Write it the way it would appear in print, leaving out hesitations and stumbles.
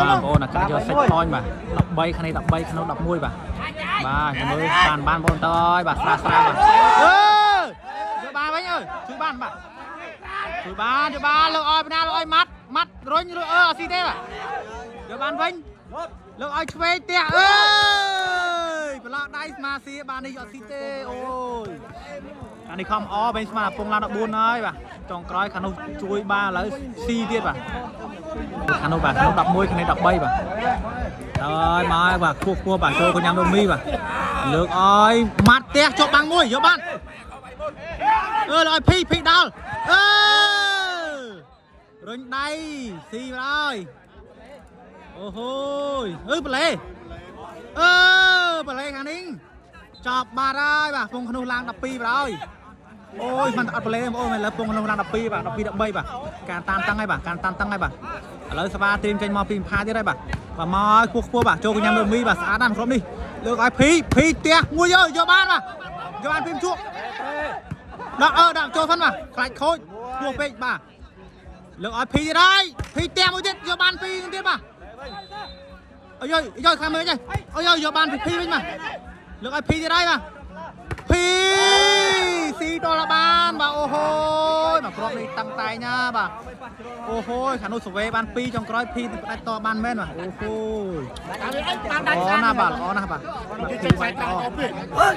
បាទបងប្អូនអាកាសយក set point បាទ13គ្នា13ក្នុង11បាទបាទចាំមើលបានបានបងប្អូនតើយបាទស្រាលស្រាលបាទអឺយកបានវិញអើយជួយបានបាទជួយបានជួយបានលើកឲ្យបណ្ណាលើកឲ្យម៉ាត់ម៉ាត់រុញឬអឺអត់ស៊ីទេបាទយកបានវិញលើកឲ្យឆ្វេងផ្ទះអើយប្រឡោះដៃស្មាស៊ីបាននេះអត់ស៊ីទេអូយអានេះខំអវិញស្មាពងឡើង14ហើយបាទចុងក្រោយខាងនោះជួយបានឥឡូវស៊ីទៀតបាទ ខាងនោះបាទខាងនោះ11ខាងនេះ13បាទហើយមកហើយបាទខ្ពស់ខ្ពស់បាទចូលកញ្ញាំដូមីបាទលើកឲ្យម៉ាត់ផ្ទះជាប់បាំងមួយយកបានអឺលើកឲ្យភីភីដល់អឺរុញដៃស៊ីមកហើយអូហូយអឺប្លេអឺប្លេខាងនេះចប់បាត់ហើយបាទពងក្នុងឡើង12បាទហើយអូយមិនអត់ប្លេបងអូនឥឡូវពងក្នុងឡើង12បាទ12 13បាទការតាមតឹងហើយបាទការតាមតឹងហើយបាទ ឥឡូវស្វាត្រៀមចេញមកពីផាទៀតហើយបាទបាទមកឲ្យខ្ពស់ខ្ពស់បាទចូលកញ្ញាំលើមីបាទស្អាតណាស់ក្រុមនេះលើកឲ្យភីភីផ្ទះមួយយើយកបានបាទយកបានពីជក់ដាក់អឺដាក់ចូលសិនបាទខ្លាចខូចខ្ពស់ពេកបាទលើកឲ្យភីទៀតហើយភីផ្ទះមួយទៀតយកបានពីរទៀតបាទអើយអើយខាងមើលចេះអើយយកបានពីភីវិញបាទលើកឲ្យភីទៀតហើយបាទភីស៊ីតលបានបាទអូហូយបាទគ្រាប់នេះតាំងតែងណាបាទ អូហូយខាងនោះសវេបាន2ចុងក្រោយភីផ្ដាច់តបានមែនបាទអូហូយល្អណាស់បាទល្អណាស់បាទ ចេញខ្សែត្រង់អស់ពេក